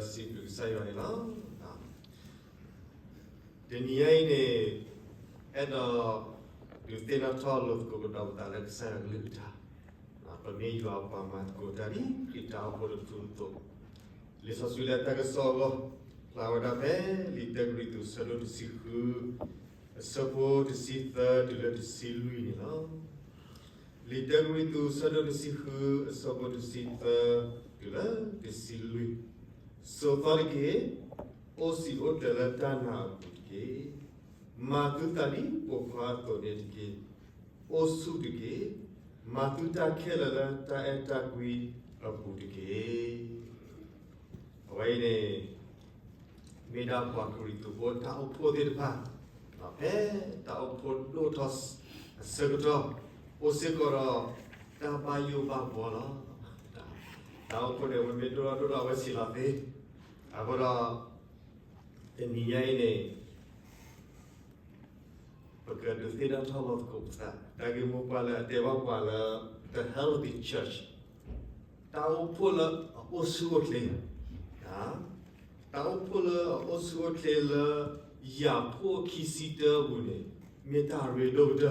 စံးဘျုးကစၢ်ယွၤန့ၣ်လီၤ. တနံၤညါအံၤန့ၣ် အဲၣ်ဒိး ဒုးသ့ၣ်နီၣ်ထီၣ်လိာ်သကိးကဒီးပသးလၢကစၢ်ယွၤကလုၢ်ကထါ, ပမ့ၢ်ယွၤအပှၤမၤသကိးတၢ်ဒ်ခရံာ်တၢ်အိၣ်ဖှိၣ်တဖုအသိး, လံာ်စီဆှံလၢတၢ်ကစီၣ်အဂီၢ် ဖျါဝဲဒၣ်ဖဲ လံာ်တၢကရံၣ်သူး အဆၢဒိၣ်တဆံဃု အဆၢဖိတဆံသၢတုၤလၢတဆံလွံၢ်န့ၣ်လီၤ. လံာ်တၢကရံၣ်သူး အဆၢဒိၣ်တဆံဃု အဆၢဖိတဆံသၢ တုၤလၢတဆံလွံၢ်, စိာ်သီတက့ၢ်, အိၣ်စံးအိၣ်ကျၢၤလၢတၢ်နာ်အပူၤတက့ၢ်. မၤသုသးဒ်ပိာ်ခွါအသိးန့ၣ်တက့ၢ်. အိၣ်ဆူၣ်တက့ၢ်. မၤသုတၢ်ခဲလၢာ်လၢတၢ်အဲၣ်တၢ်ကွံအပူၤတက့ၢ်. အဝဲအံၤန့ၣ် မ့ၢ်ဒၣ်ပှၤကရံၣ်သူးဖိတၢ်အိၣ်ဖှိၣ်သ့ၣ်တဖၣ်, ဖဲတၢ်အိၣ်ဖှိၣ်ဒိၣ်ထီၣ်အဆၢကတီၢ် အိၣ်စ့ၢ်ကီးဒီးတၢ်ဘၣ်ယိၣ်ဘၣ်ဘှီလီၤ. တၢ်အိၣ်ဖှိၣ်န့ၣ် အဝဲမ့ၢ်ဒိၣ်ထီၣ်ဒိၣ်ထီၣ် အဝဲဆံးလီၤသ့. အဃိဒီး တနံၤညါအံၤန့ၣ် ပကဒုးသ့ၣ်နီၣ်ထီၣ်လိာ်သကိးပသး တၢ်ဂ့ၢ်မိၢ်ပှၢ်လၢအတဲဘၣ်ပှၤလၢ the healthy church, တၢ်အိၣ်ဖှိၣ်လၢအအိၣ်ဆူၣ်အိၣ်ချ့, တၢ်အိၣ်ဖှိၣ်လၢအအိၣ်ဆူၣ်အိၣ်ချ့လၢ ယၤဖှိၣ်ခံဆံတၢအပူၤန့ၣ် မ့ၢ်တၢ်ရ့ဒိၣ်ကတၢၢ်လီၤ.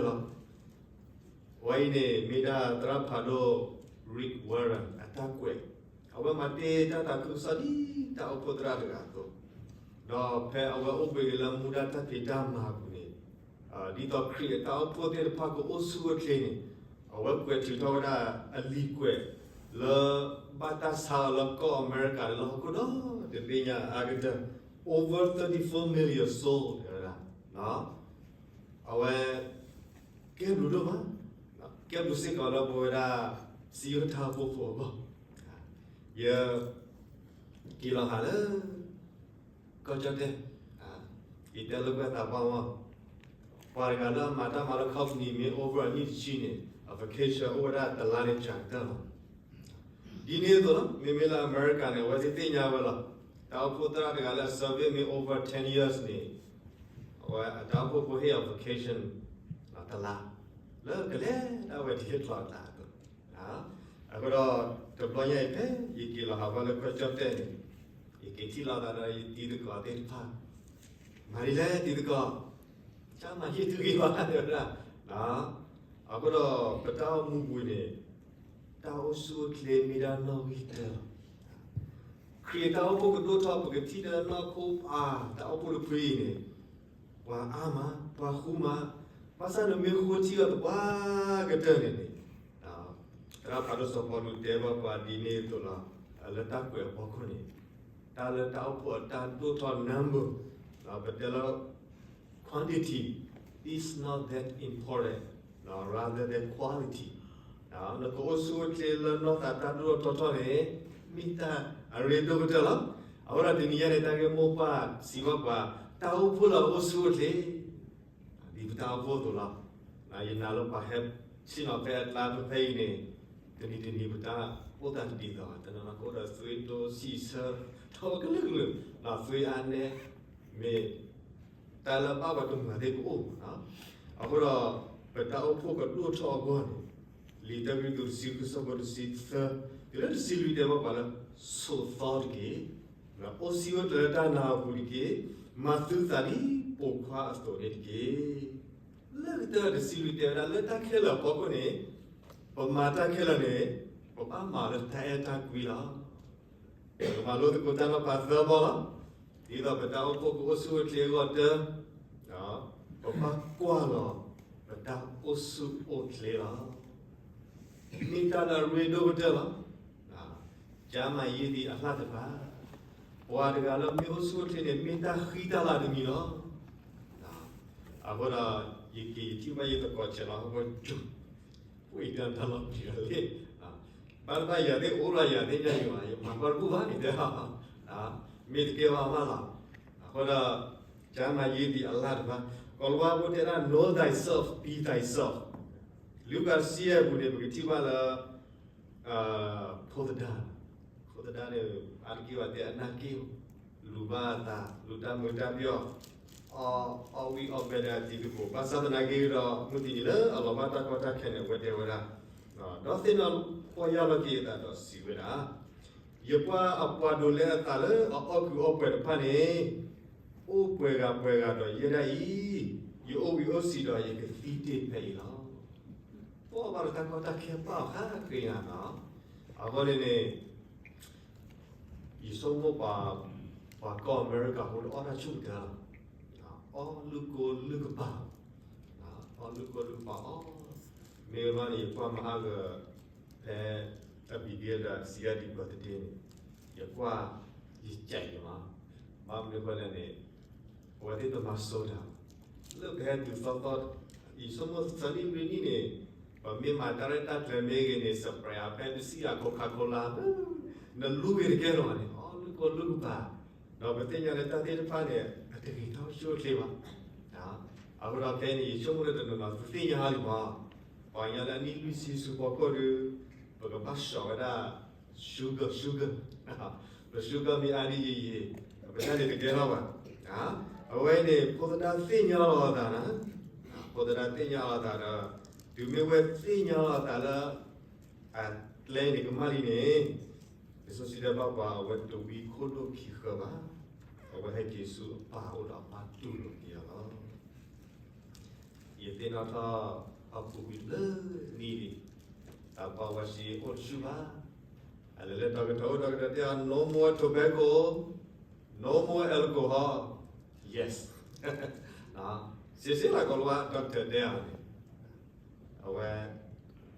အဝဲအံၤန့ၣ် မ့ၢ်ဒၣ်သရၣ်ဖးဒိၣ် Rick Warren အတၢ်ကွဲး, အဝဲမၤတ့ၢ်တၢ်သးခုကစီၣ်ဒ်တၢ်အိၣ်ဖှိၣ်သရၣ်တဂၤအသိး, ဒီးဖဲအဝဲအိၣ်ဘှံးက့ၤလၢမူဒါတၢ်ဖံးတၢ်မၤအပူၤန့ၣ်, ဒ်သိးခရံာ်အတၢ်အိၣ်ဖှိၣ်သ့ၣ်တဖၣ်ကအိၣ်ဆူၣ်အိၣ်ချ့န့ၣ်, အဝဲကွဲးထုးထီၣ်ဝဲဒၣ်အလံာ်ကွဲး လၢဘၣ်တၢ်ဆါအီၤလၢကီၢ်အမဲရကၤလၢဟီၣ်ခိၣ်ဒီတဘ့ၣ်ညါအါကတၢၢ် over thirty-four million soul တဲဝဲဒၣ်, အဝဲ ကဲဘျုးဒိၣ်မး, ကဲဘျုးစ့ၢ်ကီးလၢပဝဲဒၣ် စံယိၣ်တၢ်အိၣ်ဖှိၣ်ဖိအဂီၢ်, ယက့ၤလီၤဟးလၢ ကီၢ်ကၠီၣ်တဲၣ်, ယတဲလိာ်ကွဲသးပှၢ်မး, ပှၤတဂၤလၢအမၤတၢ်မၤလၢ company မ့ၢ် over အနံၣ်တဆံန့ၣ် အ vacation အိၣ်ဝဲဒၣ်တလါန့ၣ် ကၢကတၢၢ်လီၤ. ဒ်န့ၣ်အသိးလီၤ, မ့မ့ၢ်လၢအမဲရကၤန့ၣ် အဝဲသ့ၣ်သ့ၣ်ညါဝဲလီၤ. တၢ်အိၣ်ဖှိၣ်သရၣ်တဂၤလၢအ serve မ့ၢ် over ten years န့ၣ်, အဝဲအတၢ်အိၣ်ဖှိၣ်ဖိဟ့ၣ်အီၤ vacation တလါ, လၢကလဲၤဒၣ်ဝဲတဟ့ၣ်ကျီၤအသးအသိး, အဃိဒီး တဘျီညါအံၤဖဲ ယက့ၤလီၤဟးဘၣ်လၢကီၢ်ကၠီၣ်တဲၣ်န့ၣ်, ယက့ၤထံၣ်လိာ်သးဒီးယတံၤသကိးသ့ၣ်တဖၣ်, မၤဒ်လဲၣ်တံၤသကိး, ကမၤဟ့ၣ်သုဂ့ၤဘၣ်တဲဝဲဒၣ်, အဃိဒီးပတၢ်အိၣ်မူပူၤန့ၣ် တၢ်အိၣ်ဆူၣ်အိၣ်ချ့မ့ၢ်ဒၣ်နီၣ်ဂံၢ်တၢလီၤ. ခရံာ်အတၢ်အိၣ်ဖှိၣ်ကဒိၣ်ထီၣ် ပကထံၣ်လၢနီၢ်ခိအါ တၢ်အိၣ်ဖှိၣ်တဖုအံၤန့ၣ်, ပှၤအါမး, ပှၤဃူမး, ဘၣ်ဆၣ်နမ့ၢ်ဃိထံအီၤသပှၢ်ကတၢၢ်န့ၣ်န့ၣ်, သရၣ်ဖးဒိၣ်စီၤပီလူးတဲဘၣ်ပှၤဒ်န့ၣ်အသိးလီၤ, လၢတၢ်ကွဲးအဖီခိၣ်န့ၣ်, တၢ်လၢတၢ်အိၣ်ဖှိၣ်အတၢ်ဒိၣ်ထီၣ် number, ပတဲလၢ quantity is not that important, rather than quality. နကအိၣ်ဆူၣ်အိၣ်ချ့လၢနီၢ်သးတၢ်ဒိၣ်ထီၣ်ထီထီၣ်န့ၣ် မ့ၢ်တၢ်အရ့ဒိၣ်ကတၢၢ်လီၤ. အဃိဒီးတနံၤညါန့ၣ် တၢ်ဂ့ၢ်မိၢ်ပှၢ်စံးဘၣ်ပှၤ, တၢ်အိၣ်ဖှိၣ်လၢအအိၣ်ဆူၣ်အိၣ်ချ့ ဒ်ပတၢ်အိၣ်ဖှိၣ်အသိးလီၤ. ယနာ်လၢပှၤဟဲဆ့ၣ်နီၤဖဲအကျါဖဲဖဲအံၤန့ၣ်, တနံၤတနံၤပတၢ်အိၣ်သးတဒ်သိးဘၣ်, တနီၤနီၤကအိၣ်ဒီးသွံၣ်ဒိၣ်ဆံးဆၢ, ထီၣ်ကလုာ်ကလုာ်, သွံၣ်အါနဲ, မ့ၢ်တၢ်လၢဘၣ်ပှၤတမုာ်သ့ၣ်ကအိၣ်မး. အဃိဒီး ပတၢ်အိၣ်ဖှိၣ်ကဒိၣ်ထီၣ်အဂီၢ်န့ၣ်, လံာ်တၢကရံၣ်သူးတဆံဃု ဆၢဖိတဆံသၢ တုၤလၢတဆံလွံၢ်တဲဘၣ်ပှၤလၢ ဆိးသီတက့ၢ် အိၣ်စံၣ်အိၣ်ကျၢၤလၢတၢ်နာ်အပူၤတက့ၢ်. မၤသုသးဒ်ပိာ်ခွါအသိးန့ၣ်တက့ၢ်. လၢကတၢၢ်တဆံလွံၢ်တဲဝဲဒၣ် လၢတၢ်ခဲလၢာ်အဖီခိၣ်န့ၣ်, ပမၤတၢ်ခဲလၢာ်န့ၣ်, ပဘၣ်မၤလၢတၢ်အဲၣ်တၢ်ကွံလီၤ. ပမၤလိသကိးတၢ်နီၤဖးသၢဘီလီၤ. ဒ်သိးပတၢ်အိၣ်ဖှိၣ်ကအိၣ်ဆူၣ်အိၣ်ချ့အဂီၢ်တၢ, ပဘၣ်ကွၢ်လီၤပတၢ်အိၣ်ဆူၣ်အိၣ်ချ့လီၤ. မ့ၢ်တၢ်လၢအရ့ဒိၣ်ကတၢၢ်လီၤ. ကျန်းမာရေးသည် အလှတပါ. ပှၤတဂၤလၢမ့ၢ်အိၣ်ဆူၣ်အိၣ်ချ့န့ၣ် မ့ၢ်တၢ်ဃံတၢ်လၤတမံၤလီၤ. အဃိဒီး ယက့ၤယထံၣ်ဘၣ်ယသကိးဆဲးလီၤ ဟီၣ်ခိၣ်ကၠိ, အိၣ်အံၤတၢ်လီၤပျံၤလီၤလံ, ဘၣ်တဘၣ်ယၤသ့ၣ်အိၣ်လီၤယၤသ့ၣ်ညါယၤ, ယမၤကွၢ်တဘူၣ်ဘၣ်န့ၣ်တဲ, မ့ၢ်တကဲဘၣ်ဘၣ်လီၤ. အဃိဒီး ကျန်းမာရေးသည် အလှတပါ. ကီၤလၤဝါဖိတဲဒၣ် know thyself, be thyself. လူၤကၣ်တဆံယဲၢ်အပူၤန့ၣ် ပကထံၣ်ဘၣ်လၢ ဖိသဒါ, ဖိသဒါန့ၣ် အါတက့ၢ်ဘၣ်တဲအနၢ်က့ၢ်, လူၤဘၣ်အသး, လူၤတၢ်မုာ်တၢ်ပျီၣ်, အီၣ်ဝံၣ်အီၣ်ဘဲဒၣ်တံၤသကိး, ဘၣ်ဆၣ်သနာ်က့ဒီး မုၢ်တနံၤလၢအလီၤဘၣ်တၢ်ကီတၢ်ခဲန့ၣ် အဝဲတဲဝဲဒၣ်, ဒီးသ့ၣ်နီၣ်ပီၢ်ယၢ်လီၤက့ၤအသးဒီးစံးဝဲဒၣ်, ယပှၤအပှၤဒိးလဲအသးလၢအအီၣ်ကုၢ်အီပှဲၤတဖၣ်န့ၣ်, အိၣ်ပှဲၤဂၤပှဲၤဂၤဒီးယဲဒၣ်အံၤ, ယအိၣ်ဝံၤအိၣ်စံးဒီးယကသံတ့ၢ်ဖဲအံၤလီၤ. ပှၤဘၣ်တၢ်ကီတၢ်ခဲပာ်အီၤဃါဃ့ညါနီၤ. အဃိန့ၣ်န့ၣ် ယဆိကမိၣ်ပှၤ, ပှၤကီၢ်အမဲရကၤဖိလၢအီၣ်တၢ်ဆူၣ်ကတၢၢ်လီၤ. အီၣ်လုၢ်ကိလုၢ်ကပၤ, အီၣ်လုၢ်ကိလုၢ်ကပၤအီၤ, မ့ၢ်ဘၣ်န့ၣ် ယကွၢ်မဟါဂီၤ ဖဲ Abigail ဒီး Sandy birthday န့ၣ်, ယကွၢ် ယကဲးန့ၣ်မး, ဘၣ်မနုၤဃိလဲၣ်န့ၣ် အဝဲသ့ၣ်တမၤစိတၢ်, လၢပဟဲတုၤသီသီ, ယဆိကမိၣ်သၢနံၣ်လွံၢ်နံၣ်န့ၣ်, ပမ့ၢ်မၤတၢ်ရဲၣ်တၢ်ကျဲၤမ့ၢ်ဂ့ၤန့ၣ် Sprite အ Pepsi အ Coca-Cola နလူၤဂ့ၤတကဲလီၤန့ၣ် အီၣ်လုၢ်ကိလုၢ်ကပၤ, ဒီးပသ့ၣ်ညါလၢတၢ်သ့ၣ်တဖၣ်န့ၣ် အတဂ့ၤထီၣ်ဆူၣ်အိၣ်ချ့ဘၣ်. အဃိဒီးဖဲန့ၣ် ယဆိကမိၣ်လၢတနီၤနီၤသုသ့ၣ်ညါလံမး, ပှၤကညီလၢအနံၣ်လွံၢ်ဆံဆူဖီခိၣ်ဒီး ပကဘၣ်ဆှီးဝဲဒၣ် sugar sugar, ပ sugar မ့ၢ်အါဒ်ယံာ်ယံာ်, ပတၢ်န့ၣ်တကဲထီၣ်ဘၣ်. အဝဲန့ၣ် ဖိသဒါသ့ၣ်ညါလီၤအသးနီၤ, ဖိသဒါသ့ၣ်ညါလီၤအသးဒီး တုၤမ့ၢ်ဝဲသ့ၣ်ညါလီၤအသးလၢ အကျဲန့ၣ်ကမၣ်လံန့ၣ်, လံာ်စီဆှံတဲဘၣ်ပှၤ အဝဲတဝံခိၣ်ဒိၣ်ခံဃၢၤဘၣ်, အဝဲဟဲက့ၤဆူအပၢ်အအိၣ်ဒီးအပၢ်တူၢ်လိာ်က့ၤအီၤလီၤ. ယသ့ၣ်နီၣ်ထီၣ်ဟီၣ်ခိၣ်ဝံၤလၢနံၣ်လံ, တၢ်ပှၤဝဲစ့အိၣ်တဆူၣ်ဘၣ်. အလဲၤလၢ doctor အိၣ် doctor တဲအီၤ no more tobacco, no more alcohol, yes, စ့စ့လၢကီးလၢ doctor တဲအီၤန့ၣ်, အဝဲ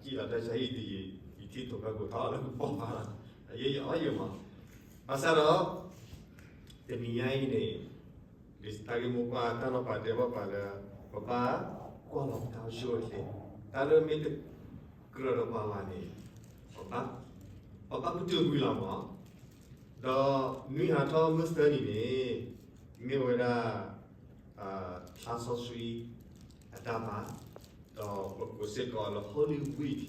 ကံၣ်လီၤတၢ်ဆါဟံၣ်ဒ်အံၤ ယထံၣ် tobacco ထီၣ်လၢကပီၤဖးလီၤ, အယဲယအီၣ်ယမး, ဘၣ်ဆၣ်ဒီး တနံၤညါအံၤန့ၣ် လံာ်တၢ်ဂ့ၢ်မိၢ်ပှၢ်တၢ်နီၤဖးတဲဘၣ်ပှၤလၢ ပဘၣ်ကွၢ်လီၤပတၢ်အိၣ်ဆူၣ်အိၣ်ချ့, တၢ်လၢမ့ၢ်တကြၢးဒီးပှၤဘၣ်န့ၣ် ပဘၣ်ပတုာ်ကွံာ်လီၤမး, ဒီးနွံဟးထီၣ်မုၢ်သၢနံၤန့ၣ် မ့ၢ်ဝဲဒၣ် လါစီဆှံအတၢ်မၤ, ဒီးပကိးစ့ၢ်ကီးလၢ Holy Week,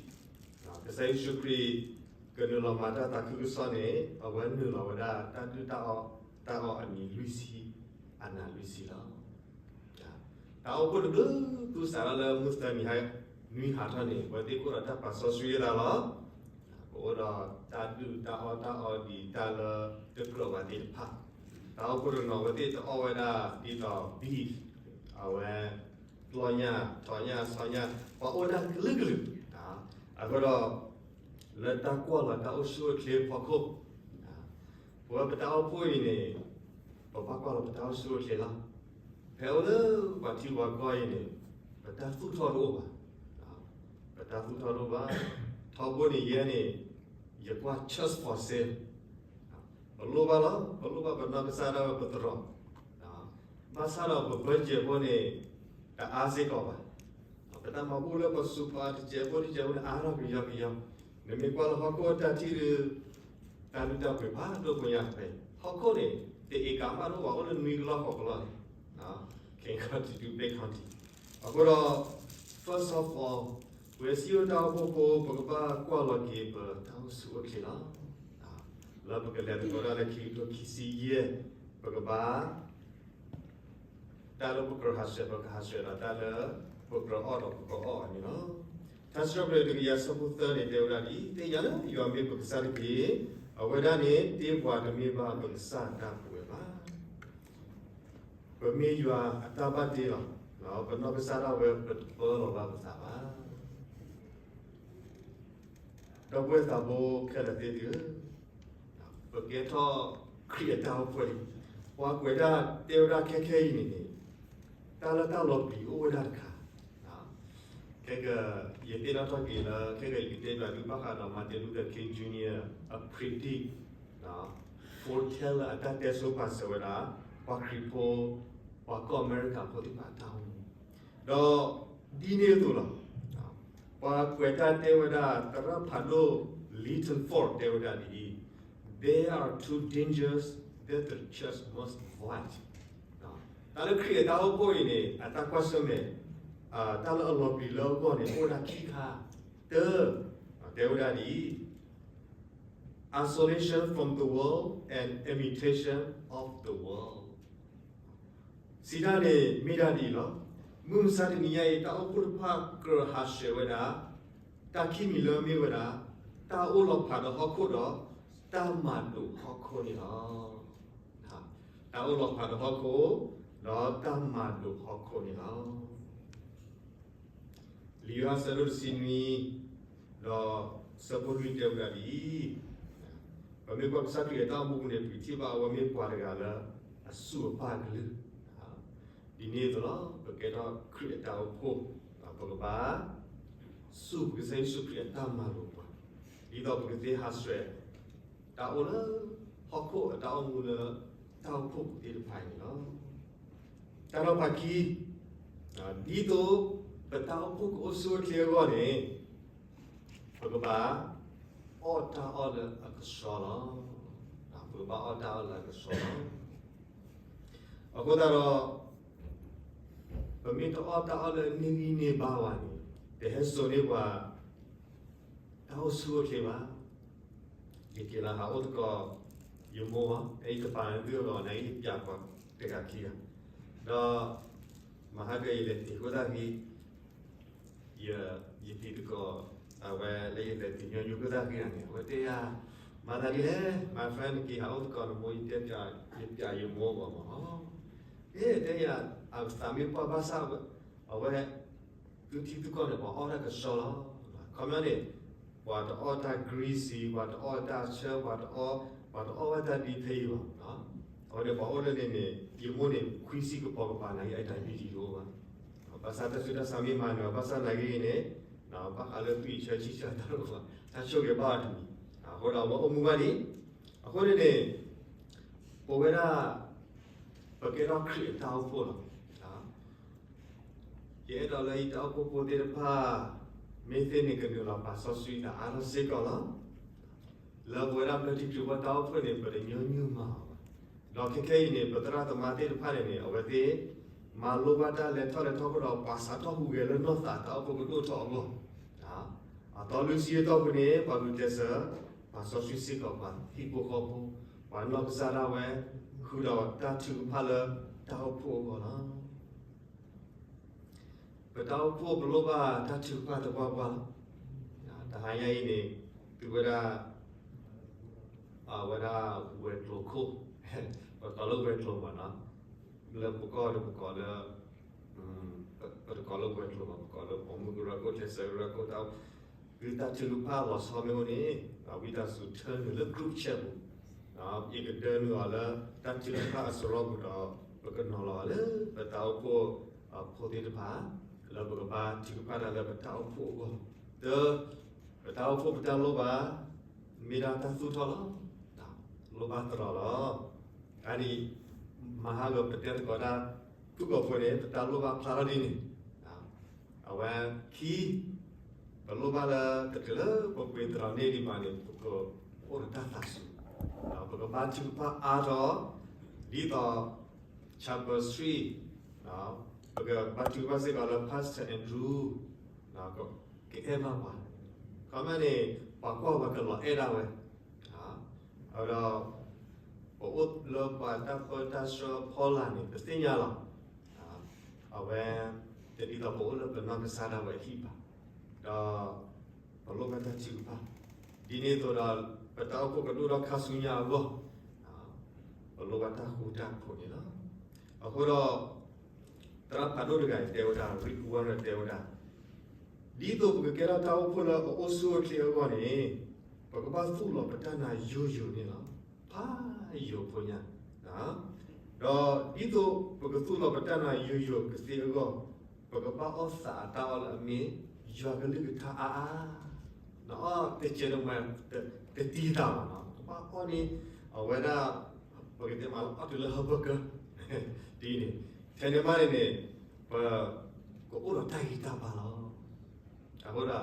ကစၢ်ယ့ၣ်ၡူးခရံာ် ကနုာ်လီၤမၤတၢ်သးခုကစီၣ်န့ၣ် အဝဲနုာ်လီၤဝဲဒၣ်တၢ်ဒုၣ်တၢ်အီၣ်တၢ်အီအနံၤလွံၢ်ဆံ, အနၤလွံၢ်ဆံလီၤ. တၢ်အိၣ်ဖှိၣ်တဘျုးဖုစးထီၣ်လၢမုၢ်သၢနံၤဟါ, နွံဟးထီၣ်န့ၣ် အဝဲသ့ၣ်ကအိၣ်ဒီးတၢ်ပာ်စီဆှံအသးလီၤ. ကအိၣ်ဒီးတၢ်ဒုၣ်တၢ်အီၣ်တၢ်အီဒ်တၢ်လၢတကြၢးဘၣ်သ့ၣ်တဖၣ်, တၢ်အိၣ်ဖှိၣ်တနီၤအဝဲသ့ၣ်တအီၣ်ဝဲဒၣ်ဒ်သိး beef, အဝဲ ကျီညၣ် ထီၣ်ညၣ် ဆီညၣ်, ပှၤအိၣ်ဒၣ်ကလုာ်ကလုာ်, အဃိဒီး လၢတၢ်ကွၢ်လီၤတၢ်အိၣ်ဆူၣ်အိၣ်ချ့အဖီခိၣ်, ပဝဲပတၢ်အိၣ်ဖှိၣ်အံၤန့ၣ် ပဘၣ်ကွၢ်လီၤပတၢ်အိၣ်ဆူၣ်အိၣ်ချ့လီၤ. ဖဲအိၣ်လၢပှၤထံပှၤကီၢ်အံၤန့ၣ် ပတၢ်သူၣ်ထီၣ်တအိၣ်ဘၣ်, ပတၢ်သူၣ်ထီၣ်တအိၣ်ဘၣ်, ထီဘိန့ၣ်ယဲန့ၣ် ယကွၢ် just for sale, ပလိၣ်ဘၣ်လီၤ, ပလိၣ်ဘၣ်ပနီၢ်ကစၢ်ဒၣ်ဝဲပသရိာ်, ဘၣ်ဆၣ်ဒီးပ budget ဖိန့ၣ် တအါစ့ၢ်ကီးဘၣ်. ပတၢ်မၤဘူၣ်လၢပစူးပာ်တစဲးဖိတစဲးဖိန့ၣ် အါထီၣ်ကယီကယီ, နမ့ၢ်ကွၢ်လၢဟီၣ်ခိၣ်တၢ်ထံၣ်ဒီး တၢ်လုၢ်တၢ်ပှ့ၤဖးဒိၣ်ဖိညါဖဲ ဟီၣ်ခိၣ်န့ၣ် တအ့ကးမးတအိၣ်ဘၣ် အိၣ်လၢနွံကလီၢ်ဃိးကလီၢ်န့ၣ်, King County ဒု Bay County, အဃိဒီး first of all ပဝဲစံးအိၣ်တၢ်အိၣ်ဖှိၣ်ဖိ ပကဘၣ်ကွၢ်လီၤက့ၤပတၢ်အိၣ်ဆူၣ်အိၣ်ချ့လီၤ. လၢပကလဲၤသကိးတၢ်လၢခံကထိခံဆံယဲၢ်, ပကဘၣ် တၢ်လၢပကြၢးဟးဆှဲး ပကဟးဆှဲးဒီးတၢ်လၢပကြၢးအီၣ်ဒီးပကအီၣ်အီၤန့ၣ်လီၤ. ထါစံးထီၣ်ပတြၢၤတကယၤဆၢဖိသၢန့ၣ် တဲဝဲဒၣ်ဒ်အံၤ, သ့ၣ်ညါလၢယွၤမ့ၢ်ပကစၢ်တက့ၢ်, အဝဲဒၣ်န့ၣ် တ့ပှၤတမ့ၢ်ဘၣ်ပကစၢ်တၢ်ပဝဲဘၣ်. ပမ့ၢ်ယွၤအတၢ်ဘၣ်တ့လီၤ. ပနီၢ်ကစၢ်ဒၣ်ဝဲ ပတပၢလီၤဘၣ်ပသးဘၣ်. ဒီပုၢ်ဝဲၢ်သးဘိခဲလၢာ်သ့ၣ်ဧၢ, ပကဲထီၣ်ခရံာ်အတၢ်အိၣ်ဖှိၣ်လံ. ပှၤကွဲးတၢ်တဲဝဲဒၣ်ခဲခဲအံၤန့ၣ်န့ၣ်, တၢ်လၢတၢ်လီၤပျံၤအိၣ်ဝဲဒၣ်တခါ. ခဲက ယသ့ၣ်နီၣ်ထီၣ်က့ၤလၢ ခဲက ယကတဲဘၣ်သုဘၣ်ဃးဒီး Martin Luther King Junior အ predict, foretell လၢအတၢ်တဲဆိပာ်စၢၤဝဲဒၣ် ပှၤခရံာ်ဖိ ပှၤကီၢ်အမဲရကၤဖိသ့ၣ်တဖၣ်အတၢ်အိၣ်မူ, ဒီးဒ်န့ၣ်အသိးလီၤ. ပှၤကွဲးတၢ်တဲဝဲဒၣ် သရၣ်ဖးဒိၣ် Lytton Ford တဲဝဲဒၣ်ဒ်အံၤ, There are two dangers that the church must avoid. တၢ်လၢခရံာ်အတၢ်အိၣ်ဖှိၣ်အံၤန့ၣ် အတၢ်ကွၢ်ဆၢၣ်မဲာ်, တၢ်လၢအလီၤပျံၤလၢအဂီၢ်န့ၣ် အိၣ်ဝဲဒၣ်ခံခါ, တၢ, တဲဝဲဒၣ်ဒ်အံၤ, isolation from the world and imitation of the world. စံးတၢ်န့ၣ်မ့ၢ်ဒၣ်ဒ်အံၤလီၤ. မုၢ်မဆါတနံၤညါအံၤ တၢ်အိၣ်ဖှိၣ်တဖၣ်ကြၢးဟးဆှဲးဝဲဒၣ် တၢ်ခံမံၤလၢမ့ၢ်ဝဲဒၣ် တၢ်အိၣ်လီၤဖးဒီးဟီၣ်ခိၣ်ဒီး တၢ်မၤဒိးဟီၣ်ခိၣ်န့ၣ်လီၤ. တၢ်အိၣ်လီၤဖးဒီးဟီၣ်ခိၣ်, ဒီးတၢ်မၤဒိးဟီၣ်ခိၣ်န့ၣ်လီၤ. လံာ်ယိၤဟၣ်အဆၢဒိၣ်တဆံနွံ, ဒီးဆၢဖိလွံၢ်တဲဝဲဒၣ်ဒ်အံၤ, ပမ့ၢ်ကွၢ်ကစၢ်ခရံာ်အတၢ်အိၣ်မူပူၤန့ၣ် ပထံၣ်ဘၣ်အဝဲမ့ၢ်ပှၤတဂၤလၢအစူၢ်အပၢ်အကလုၢ်, ဒ်န့ၣ်အသိးလီၤ. ပကဲထီၣ်ခရံာ်အတၢ်အိၣ်ဖှိၣ်, ပကဘၣ်စူၢ်က့ၤကစၢ်ယ့ၣ်ၡူးခရံာ်အတၢ်မၤလိာ်ပှၤ, ဒ်သိးပကသ့ဟးဆှဲး တၢ်အိၣ်လၢဟီၣ်ခိၣ်အတၢ်အိၣ်မူလၢတၢ်အိၣ်ဖှိၣ်ပူၤသ့ၣ်တဖၣ်အံၤန့ၣ်လီၤ. တၢ်နီၤဖးခံ, ဒ်သိးပတၢ်အိၣ်ဖှိၣ်ကအိၣ်ဆူၣ်အိၣ်ချ့အဂီၢ်န့ၣ်, ပကဘၣ်အီၣ်တၢ်အီၣ်လၢအကဆှီလီၤ. ပကဘၣ်အီၣ်တၢ်အီၣ်လၢအကဆှီလီၤ. အဃိသတးဒီး ပမ့ၢ်တအီၣ်တၢ်အီၣ်လၢအန့ၢ်ဂံၢ်န့ၢ်ဘါဘၣ်န့ၣ်, တဟဲစိာ်န့ၢ်ပှၤ တၢ်အိၣ်ဆူၣ်အိၣ်ချ့ဘၣ်. ယက့ၤလၢဟးအိၣ်သကိး ယမိၢ်ဘၣ်, အအံၤတပာ်န့ၣ်သုလီၤန့ၣ် ယပျးပှၤတဂၤခံဂၤ, ဒီး မဟါကယလဲၤတ့ၢ်ခိၣ်သၣ်ဃံ, ယတံၤသကိး အဝဲလၢယလဲၤတ့ၢ်ညီနုၢ်ခိၣ်သၣ်ဃံတဂၤန့ၣ် အဝဲတဲယၤ, မၤသးဒ်လဲၣ်, my friend နက့ၤဟးအိၣ်သကိးနမိၢ် ယတဲပျး, ယပျးယမိၢ်ဘၣ်မး, အ့ တဲယၤ, အသးမ့ၢ်ပှၢ်ဘၣ်ဆၣ် အဝဲ သုထံသုကီၢ်န့ၣ် ပှၤအီၣ်တၢ်ကဆှီလီၤ. ခီပညီန့ၣ် ပှၤတအီၣ်တၢ် greasy, ပှၤတအီၣ်တၢ်ဆၢ, ပှၤတအီ, ပှၤတအီၣ်ဝဲတၢ်ဒ်ဖဲအံၤဘၣ်. အဝဲန့ၣ်ပှၤအိၣ်လၢန့ၣ်န့ၣ် ယမိၢ်န့ၣ် ခွံဆံကပီၤကပၤ နာ်က့အတၢ်ဘံၣ်တံၢ်တအိၣ်ဘၣ်. ဘၣ်ဆၣ်တၢ်ဆူးတၢ်ဆါမ့ၢ်မၤနၢၤ ဘၣ်ဆၣ်နာ်က့န့ၣ် ဘၣ်ဃးလၢသွံၣ်ဆၢဆံဆၢတၢ်တအိၣ်ဘၣ်, တၢ်ဆိၣ်ဂ့ၤဘၣ်အီၤတမံၤ, အဃိဒီးအဝဲအိၣ်မူဘၣ်ဒံး, အဃိန့ၣ်န့ၣ် ပဝဲဒၣ် ပကဲထီၣ်ခရံာ်အတၢ်အိၣ်ဖှိၣ်လီၤ. ယအဲၣ်ဒိးလၢယတၢ်အိၣ်ဖှိၣ်ဖိသ့ၣ်တဖၣ် မ့ၢ်သ့န့ၣ်ကနုာ်လီၤပာ်စီဆှံသးအါထီၣ်စ့ၢ်ကီးလီၤ. လၢပဝဲဒၣ်ပျဲၢ်ထံခရံာ်ဖိတၢ်အိၣ်ဖှိၣ်န့ၣ် ပတညီနုၢ်မၤအီၤဘၣ်. ဒီးခဲခဲအံၤန့ၣ် ပသရၣ်သမါသ့ၣ်တဖၣ်န့ၣ်န့ၣ် အဝဲသ့ၣ် မၤလိဘၣ်တၢ်လဲၤထီၣ်လဲၤထီၣ်အဃိဒီး ပှၤစးထီၣ်ဟူးဂဲၤလၢနီၢ်သးတၢ်အိၣ်ဖှိၣ်ကဒိၣ်ထီၣ်အဂီၢ် အသီလွံၢ်ဆံအတီၢ်ပူၤန့ၣ် ပှၤဂုာ်ကျဲးစၢး ပာ်စီဆှံစ့ၢ်ကီးပှၤဟံၣ်ဖိဃီဖိ, ပှၤနီၢ်ကစၢ်ဒၣ်ဝဲ ဃုာ်ဒီးတၢ်ထုကဖၣ်လၢတၢ်အိၣ်ဖှိၣ်အဂီၢ်လီၤ. ပတၢ်အိၣ်ဖှိၣ်ပလိၣ်ဘၣ်တၢ်ထုကဖၣ်သပှၢ်ပှၢ်လီၤ. တဟါညါအံၤန့ၣ် သုဝဲဒၣ် အဝဲဒၣ်ဝဲၤကျိၤခိၣ်, ပကိးလၢဝဲၤကျိၤမးနီၤ, လၢပကီၢ်ဒီးပကိးလၢ ပတကိးလၢဝဲၤကျိၤဘၣ်, ပကိးလၢပိာ်မုၣ်ကရၢခိၣ် ကျဲးစၢးကရၢခိၣ်တၢ်, သုတၢ်ထုကဖၣ်လီၤဆီမ့ၢ်အိၣ်န့ၣ် ဝံသးစူၤထၢနုာ်လၢ group chat ပူၤ, ယကဒၢနုာ်အီၤလၢတၢ်ထုကဖၣ်အစရီပူၤဒီး ပကနီၤလီၤအီၤလၢပတၢ်အိၣ်ဖှိၣ်ဖိသ့ၣ်တဖၣ် လၢပကဘၣ်ထုကဖၣ်တၢ်လၢပတၢ်အိၣ်ဖှိၣ်အဂီၢ်, တၢ် ပတၢ်အိၣ်ဖှိၣ်ပတၢ်လိၣ်ဘၣ် မ့ၢ်ဒၣ်တၢ်သူၣ်ထီၣ်လီၤ. လိၣ်ဘၣ်သရိာ်လီၤ. အန့ၣ် မဟါဂီၤပတဲသကိးတၢ် ဖုၣ်ကိာ်ဖိန့ၣ် ပတၢ်လိၣ်ဘၣ်ဖျါထီၣ်ဒ်န့ၣ်, အဝဲခံ ပလိၣ်ဘၣ်လၢ တချုးလၢပပှ့ၤသရိာ်န့ၢ်ဒံးဘၣ်န့ၣ် ပကအိၣ်ဒီးတၢ်သးစူၤ, ပကဘါထုကဖၣ်အါထီၣ် ဒ်သိး Chapel Street ပကဘါထုကဖၣ်စ့ၢ်ကီးလၢ Pastor Andrew ကအဲၣ်ဘၣ်ပှၤ, ခီမ့ၢ်န့ၣ် ပှၤကွၢ်ပှၤကလီၤအဲၣ်ဒၣ်ဝဲ, ဒီး ပအိၣ်လၢပှၤတၢ်ပၢတၢ်ဆှၢဖီလာ်န့ၣ် ပသ့ၣ်ညါလီၤ. အဝဲ တဒ်သိးပအိၣ်လၢပနီၢ်ကစၢ်ဒၣ်ဝဲအဟံၣ်ဘၣ်, ဒီး ပလိၣ်ဘၣ်တၢ်ထုကဖၣ်, ဒ်န့ၣ်အသိးဒီး ပတၢ်အိၣ်ဖှိၣ်ကဒိၣ်ထီၣ်ခါဆူညါအဂီၢ် ပလိၣ်ဘၣ်တၢ်ဃူတၢ်ဖိးန့ၣ်လီၤ. အဃိဒီး သရၣ်ဖးဒိၣ်တဂၤအံၤတဲဝဲဒၣ်, Rick Warren တဲဝဲဒၣ်, ဒ်သိးပကကဲထီၣ်တၢ်အိၣ်ဖှိၣ်လၢအအိၣ်ဆူၣ်အိၣ်ချ့အဂီၢ်န့ၣ် ပကဘၣ်သူၣ်လီၤပတၢ်နာ်ယိာ်ယိာ်န့ၣ်လီၤ. ဖးယိာ်ဖိညါ, ဒီးဒ်သိးပကသူၣ်လီၤပတၢ်နာ်ယိာ်ယိာ်ကသ့အဂီၢ်, ပကဘၣ်အီၣ်သးအတၢ်အီၣ်လၢအမ့ၢ် ယွၤကလုၢ်ကထါအါအါ နအီၣ်တကဲးတမှဲ တတံၢ်တၢ်ဘၣ်နီၤ, ပဘၣ်အီၣ်န့ၣ် အဝဲဒၣ် ပကတဲမးလၢအီၣ်တုၤလၢဟၢဖၢကၢ ဒ်န့ၣ်, ထဲန့ၣ်မးန့ၣ်န့ၣ် ပကအိၣ်ဒီးတၢ်ဂံၢ်တၢ်ဘါလီၤ. အဃိဒီး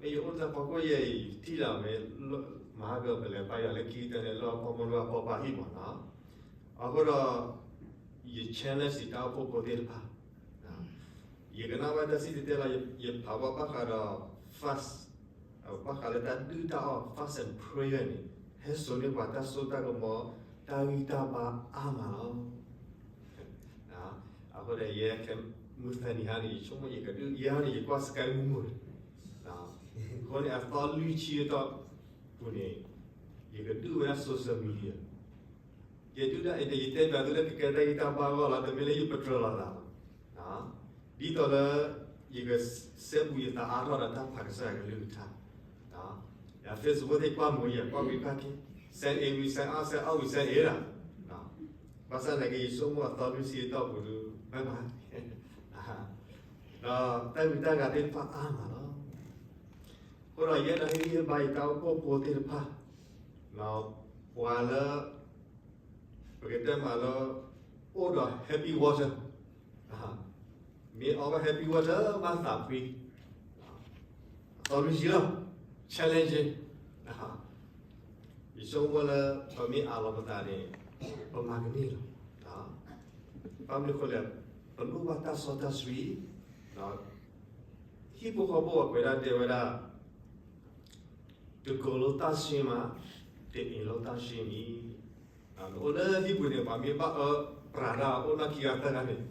မ့ၢ်ယအိၣ်တၢ်ဖီခိၣ်ယဲအံၤ ထံၣ်လီၤမ့ၢ် မၤဟါကပလဲၤပာ်ယွၤလၢခံကတၢၢ်န့ၣ် လၢအဖီမီလၢအဖီပာ်ဟံၣ်မးနီၤ, အဃိဒီး ယ challenge တၢ်အိၣ်ဖှိၣ်ဖိသ့ၣ်တဖၣ် ယကနၣ်ဘၣ်တၢ်စံၣ်တဲၤတဲလီၤ ယဖးဘၣ်ဘၣ်ဃးဒီး fast, ဘၣ်ဃးလၢတၢ်ဒုၣ်တၢ်အီၣ် fast and prayer န့ၣ် ဟဲစိာ်န့ၢ်ပှၤတၢ်စိတၢ်ကမီၤ တၢ်ဂံၢ်တၢ်ဘါအါမးလီၤ. အဃိဒီးယဲခဲမုၢ်သၢနံၤဟါန့ၣ် ယဆိကမိၣ်ယကဒုၣ်ယဲန့ၣ် ယကွၢ် Sky မုၢ်မုၢ်န့ၣ်, အဃိန့ၣ် အသီလွံၢ်ဆံအတီၢ်ပူၤန့ၣ် ယကဒုးဝဲဒၣ် social media, ယဒုးဒၣ်အံၤ ယတဲဘၣ်သုလၢကကဲတၢ်ဂံၢ်တၢ်ဘါအဂီၢ်လီၤ, တမ့ၢ်လၢယပတြၢၤလိာ်သးလီၤ. ဒ်သိးလၢ ယကစဲဘူးယသးအါထီၣ်ဒီးတၢ်ဖးကစၢ်ယွၤကလုၢ်ကထါ, ယ Facebook သ့ၣ်ကွၢ်မူယဲ ကွၢ်ဝံၤကွၢ်ခံ, send in ဝံၤ send out, send out ဝံၤ send in ဒၣ်, ဘၣ်ဆၣ်သနာ်က့ ယဆိကမိၣ်အသီလွံၢ်ဆံအတီၢ်ပူၤဒုး ဘၣ်ဘၣ်, ဒီးတၢ်ဂုၤတၢ်ဂၤသ့ၣ်တဖၣ်အါမးလီၤ. အဃိဒီးယအဲၣ်ဒိးဟ့ၣ်ဂံၢ်ဟ့ၣ်ဘါယတၢ်အိၣ်ဖှိၣ်ဖိသ့ၣ်တဖၣ်, ပှၤလၢ ပကတဲမးလၢ အိၣ်ဒီး happy water, မ့ၢ်အီဘၣ် happy water ဘၣ်သးဖှံ, အသီလွံၢ်ဆံလီၤ, challenging, ယဆိကမိၣ်လၢ ပမ့ၢ်အးလီၤပသးန့ၣ် ပမၤကန့ၢ်လီၤ. ဘၣ်မနုၤအဃိလဲၣ်, ပလိၣ်ဘၣ်တၢ်စီတၢ်ဆှံ, ဟံၣ်ဖိဃီဖိအကွဲးဒၣ်တဲဝဲဒၣ် တကိးလိာ်သးဆှံမး, တအ့ၣ်လိာ်သးဆှံမံၤ, နအိၣ်လၢဟံၣ်ပူၤန့ၣ် ပှၤမ့ၢ်ဘၣ်အၢပြးတၢ်အိၣ်နီၢ်ခံဂၤသၢဂၤန့ၣ်,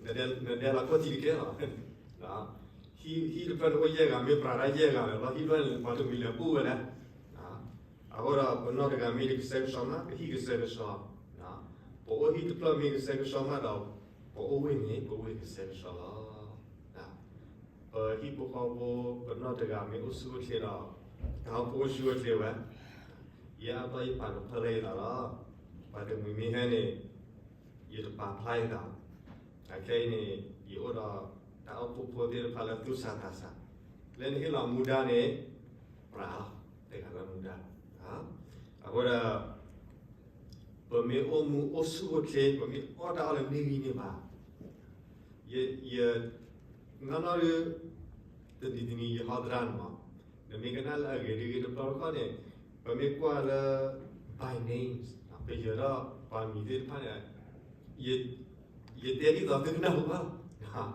နဒဲလီၤခီၣ်ထံးတကဲလီၤ. ဟံၣ်တဖျၢၣ်န့ၣ်အိၣ်ယဲၢ်ဂၤ မ့ၢ်ပြးတၢ်ယဲၢ်ဂၤလီၤ, ဟံၣ်တဖျၢၣ်န့ၣ် ပှၤတမံၤလဲၤဘူၣ်ဝဲလဲၣ်. အဃိဒီးပနီၢ်တဂၤမ့ၢ်တကဆှဲကဆှီမး ပဟံၣ်ကဆှဲကဆှီ, ပအိၣ်ဟံၣ်တဖျၢၣ်မ့ၢ်ကဆှဲကဆှီမးဒီး ပအိၣ်ဝ့ၢ်န့ၣ် ပဝ့ၢ်ကဆှဲကဆှီလီၤ. ပဟံၣ်ဖိဃီဖိ ပနီၢ်တဂၤမ့ၢ်အိၣ်ဆူၣ်အိၣ်ချ့ဒီး တၢ်အိၣ်ဖှိၣ်အိၣ်ဆူၣ်အိၣ်ချ့ဝဲ, ယဲအါတီၢ်ယပာ်ကဖၢလၢယသးလီၤ. ပှၤတမှံၤမ့ၢ်ဟဲန့ၣ် ယတပာ်ဖျါယသး, အခဲအံၤန့ၣ် ယအိၣ်ဒီးတၢ်အိၣ်ဖှိၣ်ဖိသ့ၣ်တဖၣ်လၢသူၣ်ဆးသးဆး, လၢနဟ့ၣ်လီၤမူဒါန့ၣ် ပြးလီၤ, တဂၤလၢမူဒါ, အဃိဒီး ပမ့ၢ်အိၣ်မူအိၣ်ဆူၣ်အိၣ်ချ့ ပမ့ၢ်အီၣ်တၢ်အီၣ်လၢန့ၢ်ဂံၢ်န့ၢ်ဘါ, ယ နီၢ်နီၢ်ဒုး တနံၤတနံၤယဟီသရၣ်န့ၣ်မး, နမ့ၢ်ကနၣ်လၢအဂ့ၤဒ်ဂ့ၤတဘျီတခီၣ်န့ၣ်, ပမ့ၢ်ကွၢ်လၢ by names ပယၢၤထီၣ်ပှၤမံၤသ့ၣ်တဖၣ်န့ၣ်, ယတဲဒ်သိးသုကနၢ်ဟူဘၣ်လီၤ.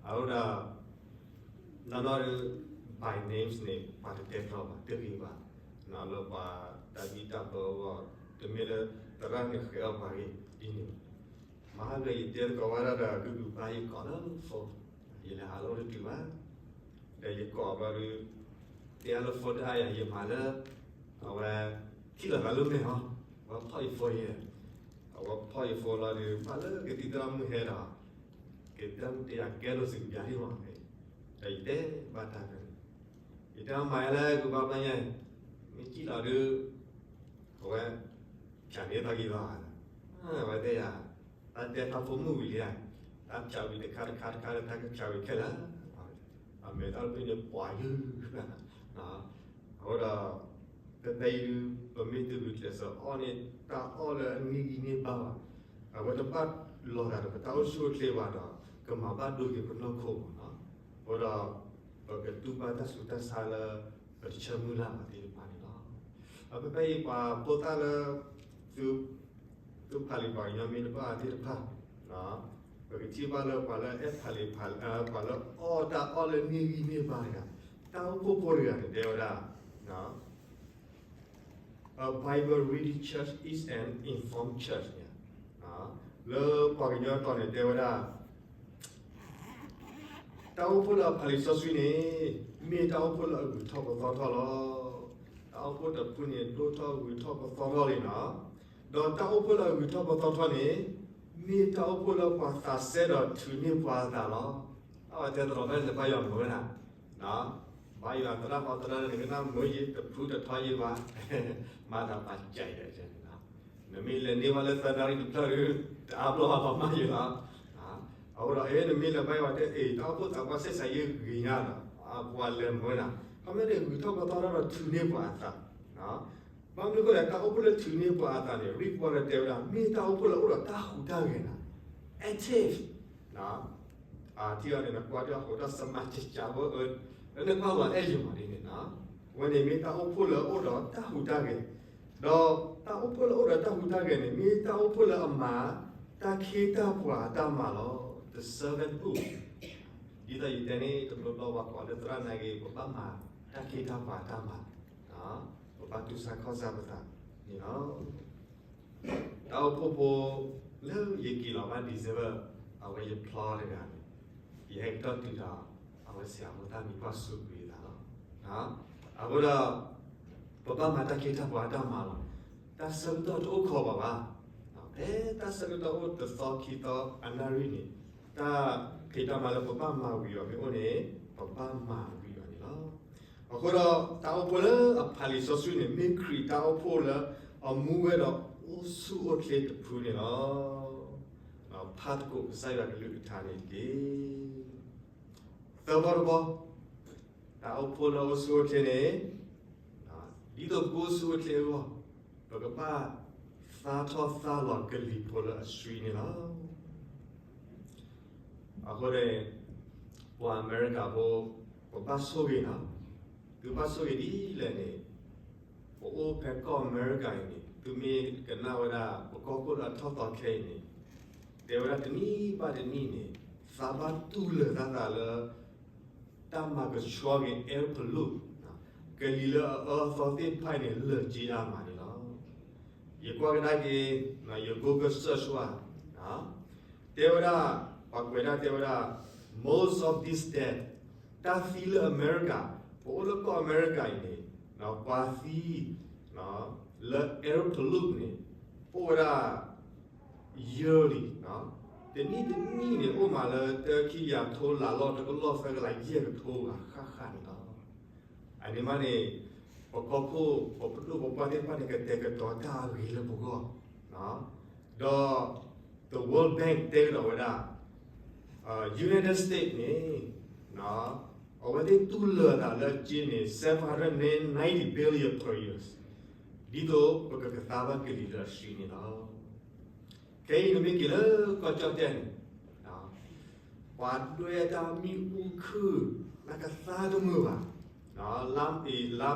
အဃိဒီး နီၢ်နီၢ်ဒုး by names န့ၣ် ပှၤတတဲတြီဘၣ် တဂ့ၤဘၣ်, လၢပှၤတၢ်ဘံၣ်တၢ်ဘၢအဂီၢ်, တမ့ၢ်လၢသရၣ်န့ၣ်ဃဲၤအီၣ်ပှၤဂ့ၤဒ်န့ၣ်ဘၣ်. မဟါကယတဲသကိးဝဲဒၣ်ဒီး ဂုၤဂုၤပၢ်ယကိးလၢ phone, ယလဲၤဟးလၢအအိၣ်တတုၤဘၣ်, ဒီးယကိးဘျီဒုး တဲအါလၢ phone တအါယၤ ယမၤလၢ အဝဲ ထံၣ်လိာ်သးလၢမဲာ်ဟီ, အဝဲဖီၣ်ယ phone ယဲ, အဝဲဖီၣ်ယ phone လီၤဒုး ဘၣ်လၢကသံၣ်သရၣ်မုၣ်ဟဲဒီး ကသံၣ်သရၣ်မုၣ်တဲယၤကဲလိာ်စံးကပျၢ်လံမး, ဒီးယတဲဘၣ်တၢ်ဖဲန့ၣ်, ယတဲမၤယါလၢကဘၣ်ဘၣ်ညါ, မ့ၢ်စံၣ်လီၤဒုး အဝဲ ဖၠးန့ၢ်သီက့ၤလီၤ, အဝဲတဲယၤ, တၢ်တဲတၢ်ဖိမုၣ်ဝံၤလံဧါ, တၢ်ဖၠးဝံၤတခါတခါတခါလၢတၢ်ကဖၠးဝံၤခဲလၢာ်, အမဲာ်တၢ်ဖုၣ်န့ၣ်ပှၤယုၢ်, အဃိဒီး ဖဲဖဲအံၤဒုး ပမ့ၢ်တဂုာ်ကျဲးစၢးအီၣ်န့ၢ်တၢ်အီၣ်လၢအန့ၢ်ဂံၢ်န့ၢ်ဘါဘၣ်, အဝဲတဘၣ်လီၤဂာ်ဒီးပတၢ်အိၣ်ဆူၣ်အိၣ်ချ့ဘၣ်ဒီး ကမၤဘၣ်ဒိက့ၤပနီၢ်ခိမးနီၤ, အဃိဒီး ပကတူၢ်ဘၣ်တၢ်ဆူးတၢ်ဆါလၢ ပတဆၢမုၢ်လၢ်ဘၣ်သ့ၣ်တဖၣ်န့ၣ်လီၤ. အဖဲဖဲအံၤပှၤဖိသၣ်လၢ သု သုဖးလံာ်ပှၤကညီမ့ၢ်တဘၣ်သ့ၣ်တဖၣ်, ပကထံၣ်ဘၣ်လၢပှၤလၢအဲၣ်ဖးလံာ်ဖး ပှၤလၢအီၣ်တၢ်အီၣ်လၢန့ၢ်ဂံၢ်န့ၢ်ဘါတဂၤ, တၢ်အိၣ်ဖှိၣ်ဖိတဂၤန့ၣ်တဲဝဲဒၣ် A Bible reading church is an informed church န့ၣ်, လၢပှၤကညီတီၤန့ၣ်တဲဝဲဒၣ် တၢ်အိၣ်ဖှိၣ်လၢအဖးလံာ်စီဆှံန့ၣ် မ့ၢ်တၢ်အိၣ်ဖှိၣ်လၢအဂုၤထီၣ်ပသီထီၣ်လီၤ. တၢ်အိၣ်ဖှိၣ်တဖုန့ၣ် ဒိၣ်ထီၣ်ဂုၤထီၣ်ပသီထီၣ်လံနီၤ. ဒီးတၢ်အိၣ်ဖှိၣ်လၢအဂုၤထီၣ်ပသီထီၣ်န့ၣ် မ့ၢ်တၢ်အိၣ်ဖှိၣ်လၢပှၤသးစဲဒီးထုးန့ၢ်ပှၤအသးလီၤ. အဝဲတဲတရီးဖဲန့ၣ် ဘါယွၤမုာ်ဝဲဒၣ်, ဘါယွၤသရၣ်ဖီသရၣ်န့ၣ် ကနၣ်မုာ်ယံၤ တဖုတထီယံၤဘၣ်, မၤသးပာ်စၢၤယဲၢ်န့ၣ်လီၤ. နမ့ၢ်လဲၤန့ၢ်ဘၣ်လၢသၢနၣ်ရံၣ်တဖျၢၣ်ဒီး တအါဘျီဘၣ်ပှၤမၤယံၤလီၤ. အဃိဒီး အဲ နမ့ၢ်လဲၤဘါယွၤတဲ အ့ၣ် တၢ်အိၣ်ဖှိၣ်သးပှၢ်ဆဲးစးယဲၢ်ဂ့ၤညါဒီး ပှၤလဲၤမုာ်ဝဲဒၣ်, ခီမ့ၢ်န့ၣ် ဂုၤထီၣ်ပသီထီၣ်ဒီးထုးန့ၢ်ပှၤအသး, ဘၣ်မနုၤအဃိလဲၣ် တၢ်အိၣ်ဖှိၣ်လၢထုးန့ၢ်ပှၤအသးန့ၣ် ရံၣ်ပီၣ်တဲဝဲဒၣ် မ့ၢ်တၢ်အိၣ်ဖှိၣ်လၢအိၣ်ဒီးတၢ်ဟူးတၢ်ဂဲၤနၤ, active ထံၣ်အီၤန့ၣ် နကွၢ်တၢ်ဟူးတၢ်စမးစၢ်ဖိ, လၢနကွၢ်လီၤအဲၣ်ယမၤဒ်န့ၣ်, အဝဲန့ၣ်မ့ၢ်တၢ်အိၣ်ဖှိၣ်လၢအအိၣ်ဒီးတၢ်ဟူးတၢ်ဂဲၤ, ဒီးတၢ်အိၣ်ဖှိၣ်လၢအအိၣ်ဒီးတၢ်ဟူးတၢ်ဂဲၤန့ၣ် မ့ၢ်တၢ်အိၣ်ဖှိၣ်လၢအမၤ တၢ်ခ့တၢ်ပှၤအတၢ်မၤလီၤ, the servanthood. ဒ်သိးယတဲန့ၣ် တဘျီဘျီပှၤကိးလၢသရၣ်နာ်က့ ပဘၣ်မၤတၢ်ခ့တၢ်ပှၤအတၢ်မၤ, ပဘၣ်တူၢ်ဆါခီၣ်ဆါပသးန့ၣ်လီၤ. တၢ်အိၣ်ဖှိၣ်ဖိ လၢယက့ၤလီၤဘၣ် December အဝဲယဖျီတဂၤန့ၣ် ယဟဲကတီၢ်တုၤဒီး အဝဲဆရာဖိသၣ်မံၤပှၢ်စူးကွံာ်အသးလီၤ. အဃိဒီး ပဘၣ်မၤတၢ်ခ့တၢ်ပှၤအတၢ်မၤလီၤ. တၢ်ဆၢကတီၢ်တအိၣ်ခိးဘၣ်ဘၣ်. ဖဲတၢ်ဆၢကတီၢ်အိၣ်တသီခံသီအနၣ်ရံၣ်န့ၣ်, တၢ်ဖံးတၢ်မၤလၢပဘၣ်မၤဝံၤအီၤမ့ၢ်အိၣ်န့ၣ်, ပဘၣ်မၤဝံၤအီၤန့ၣ်လီၤ. အဃိဒီးတၢ်အိၣ်ဖှိၣ်လၢအဖးလံာ်စီဆှံန့ၣ် မ့ၢ်ခရံာ်တၢ်အိၣ်ဖှိၣ်လၢအမူဝဲဒီးအိၣ်ဆူၣ်အိၣ်ချ့တဖုန့ၣ်လီၤ. ဖးသကိးကစၢ်ယွၤကလုၢ်ကထါန့ၣ်တက့ၢ်. သၢဘီတဘီ, တၢ်အိၣ်ဖှိၣ်လၢအိၣ်ဆူၣ်အိၣ်ချ့န့ၣ်, ဒ်သိးပကအိၣ်ဆူၣ်အိၣ်ချ့အဂီၢ်, ပကဘၣ်သါထီၣ်သါလီၤကလံၤဖိလၢအဆှံန့ၣ်လီၤ. အဃိန့ၣ်, ပှၤအမဲရကၤဖိ, ပဘၣ်ဆိၣ်ဂ့ၤနီၤ, သုဘၣ်ဆိၣ်ဂ့ၤဒ်လဲၣ်န့ၣ်, ပအိၣ်ဖဲကီၢ်အမဲရကၤအံၤန့ၣ် သုမ့ၢ်ကနၣ်ဝဲဒၣ် ပကီၢ်ခိၣ်လၢအထီၣ်သီခဲအံၤန့ၣ်, တဲဝဲဒၣ်တနံၣ်ဘၣ်တနံၣ်န့ၣ် သးဘၣ်တူၢ်လၢာ်သးသးလၢ တၢ်မၤကဆှီက့ၤ air pollute ကလံၤလၢအအၢအသီသ့ၣ်တဖၣ်အံၤန့ၣ် လၢာ်က့ၤအါမးန့ၣ်လီၤ. ယကွၢ်ကဒါက့ၤ, ယ Google search ဝဲ, တဲဝဲဒၣ်, ပှၤကွဲးဒၣ်တဲဝဲဒၣ်, most of this death, တၢ်သံလၢအမဲရကၤ, ပအိၣ်လၢကီၢ်အမဲရကၤအံၤန့ၣ်, ပှၤသံ, လၢ air pollute န့ၣ်, အိၣ်ဝဲဒၣ် yearly, တနံၣ်တနံၣ်န့ၣ် အိၣ်မးလၢတခံကယၤထိလးလီၢ်တကလီၢ်သၢကလးယဲၢ်ကထိဂၤဃၣ်ဃၣ်န့ၣ်လီၤ. အန့ၣ်မးန့ၣ်, ပကီၢ်ခိၣ် ပပဒိၣ်ပပှၢ်သ့ၣ်တဖၣ်န့ၣ် ကတဲာ်ကတီၤတၢ်အဂ့ၤလၢပဂီၢ်, ဒီး the World Bank တဲကဒီးဝဲဒၣ်, United States န့ၣ်, အဝဲသ့ၣ်တူၢ်လၢာ်သးလၢအက့န့ၣ် seven hundred ninety billion per year, ဒ်သိးပကကသါဘၣ်ကလံၤလၢအဆှံန့ၣ်လီၤ. ခဲအံၤနမ့ၢ်က့ၤလၢကီၢ်ကၠီၣ်တဲၣ်န့ၣ်, ပှၤဒွဲၣ်တၢ်မ့ၣ်အူခုၣ် လၢကသါတမုာ်ဘၣ်, လါ, စးထီၣ်လံ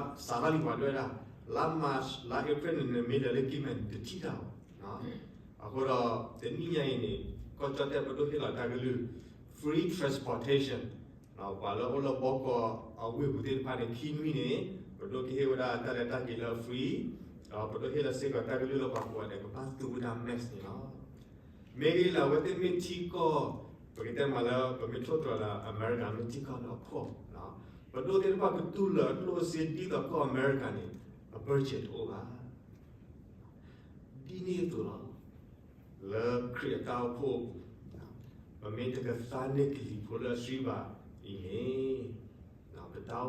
ပှၤဒွဲၣ်ဒၣ်, လါ March လါ April န့ၣ် နမ့ၢ်လဲၤလၢကံၢ်မဲန့ၣ် တထံၣ်တၢ်ဘၣ်. အဃိဒီး တနံၣ်ညါအံၤန့ၣ် ကီၢ်ကၠီၣ်တဲၣ်ပဒိၣ်ဟ့ၣ်လီၤတၢ်ကလုၢ် free transportation, ပှၤလၢအိၣ်လၢဘီကီးအဝ့ၢ်ပူၤသ့ၣ်တဖၣ်န့ၣ် ခံနွံန့ၣ် ပဒိၣ်ကဟ့ၣ်ဝဲဒၣ်တၢ်လဲၤတၢ်က့ၤလၢ free, ဒီးပဒိၣ်ဟ့ၣ်လီၤစ့ၢ်ကီးတၢ်ကလုၢ်လၢပှၤကိးဂၤဒဲး ကဘၣ်သူဝဲဒၣ် mask န့ၣ်လီၤ. မ့ၢ်ဂ့ၤလၢအဝဲသ့ၣ်မ့ၢ်ထံကီၢ်, ပကတဲမးလၢ ပမ့ၢ်ထိၣ်သတြီၤလၢအမဲရကၤမ့ၢ်ထံကီၢ်လၢအဖှီၣ်, ပဒိၣ်သ့ၣ်တဖၣ်ကတူၢ်လၢအကျိၣ်စ့ဒ်သိးကီၢ်အမဲရကၤန့ၣ် အ budget တအိၣ်ဘၣ်. ဒ်န့ၣ်အသိးလီၤ. လၢခရံာ်အတၢ်အိၣ်ဖှိၣ်အပူၤ, ပမ့ၢ်တကသါန့ၢ်ကလံၤဖိလၢအဆှံဘၣ်အံၤန့ၣ်, ပတၢ်အိၣ်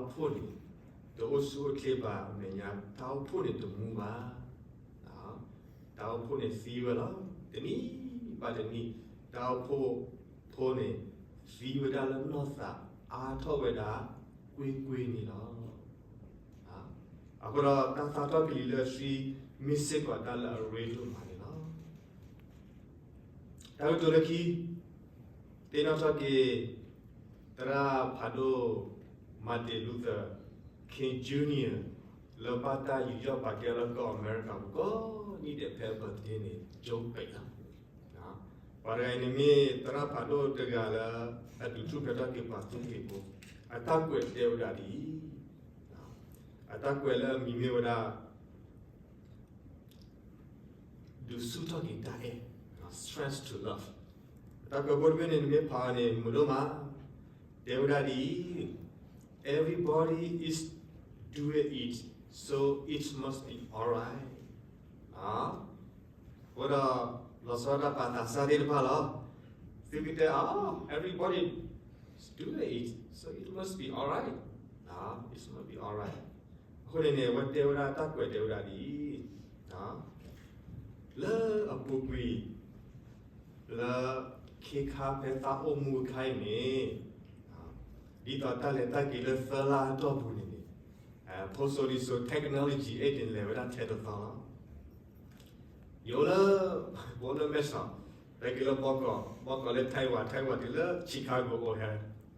ဖှိၣ်န့ၣ် တအိၣ်ဆူၣ်အိၣ်ချ့ဘၣ်အမဲာ်ညါ တၢ်အိၣ်ဖှိၣ်န့ၣ်တမူဘၣ်. တၢ်အိၣ်ဖှိၣ်န့ၣ်သံဝဲလီၤ. တနံၣ်ဘၣ်တနံၣ် တၢ်အိၣ်ဖှိၣ်ဖိန့ၣ် သံဝဲဒၣ်လၢနီၢ်သးအါထီၣ်ဝဲဒၣ် ကွ့ၢ်ကွ့ၢ်န့ၣ်လီၤ. အဃိဒီးတၢ်သါထီၣ်ကလံၤလၢအဆှံ မ့ၢ်စ့ၢ်ကီးတၢ်လၢအရ့ဒိၣ်မးန့ၣ်လီၤ. တၢ်ကတိၤလၢခံ, သ့ၣ်နီၣ်ထီၣ်က့ၤ သရၣ်ဖးဒိၣ် Martin Luther King Junior လၢဘၣ်တၢ်ယူးယီၣ်ပာ်ကဲလၢကီၢ်အမဲရကၤပူၤကိးနံၣ်ဒဲးဖဲအ birthday န့ၣ် ကၠိပံးလီၤ. ပှၤတဂၤအံၤန့ၣ်မ့ၢ်သရၣ်ဖးဒိၣ်တဂၤလၢ အဒုးထူၣ်ဖျဲးထီၣ်က့ၤပှၤသူၣ်က့ၤဖိ, အတၢ်ကွဲးတဲဝဲဒၣ်ဒ်အံၤ, အတၢ်ကွဲးလၢအမံၤမ့ၢ်ဝဲဒၣ် ဒုးဆူၣ်ထီၣ်က့ၤတၢ်အဲၣ်, strength to love. တၢ်ကွဲးဖိတဘ့ၣ်န့ၣ် နမ့ၢ်ဖးအီၤန့ၣ် မုာ်ဒိၣ်မး, တဲဝဲဒၣ်ဒ်အံၤ, everybody is doing it, so it must be alright. အဃိဒီး လီၤဆီဒၣ်တၢ်ပာ်သးစၢ်သ့ၣ်တဖၣ်လီၤ. သုကတဲအီၤ, everybody is doing it, so it must be alright. It must be alright. အဃိန့ၣ်န့ၣ် အဝဲတဲဝဲဒၣ်တၢ်ကွဲးတဲဝဲဒၣ်ဒ်အံၤ, လၢအပူၤကွံာ် လၢခ့ခါဖဲသးအိၣ်မူအခါအံၤန့ၣ်, ဒ်သိးတၢ်လဲၤတၢ်က့ၤလၢသၢလါအတီၢ်ပူၤန့ၣ်န့ၣ်, ဖိစိၤလံၤစိၤ technology အဲၣ်ဒိးလဲၤဝဲဒၣ်ထဲတသီလီၤ. ယအိၣ်လၢ, ပအိၣ်လၢမဲၢ်ဆီး, ဟဲက့ၤလၢဘီကီး, ဘီကီးလၢ Taiwan, Taiwan တုၤလၢ Chicago အိၣ်ဟဲ,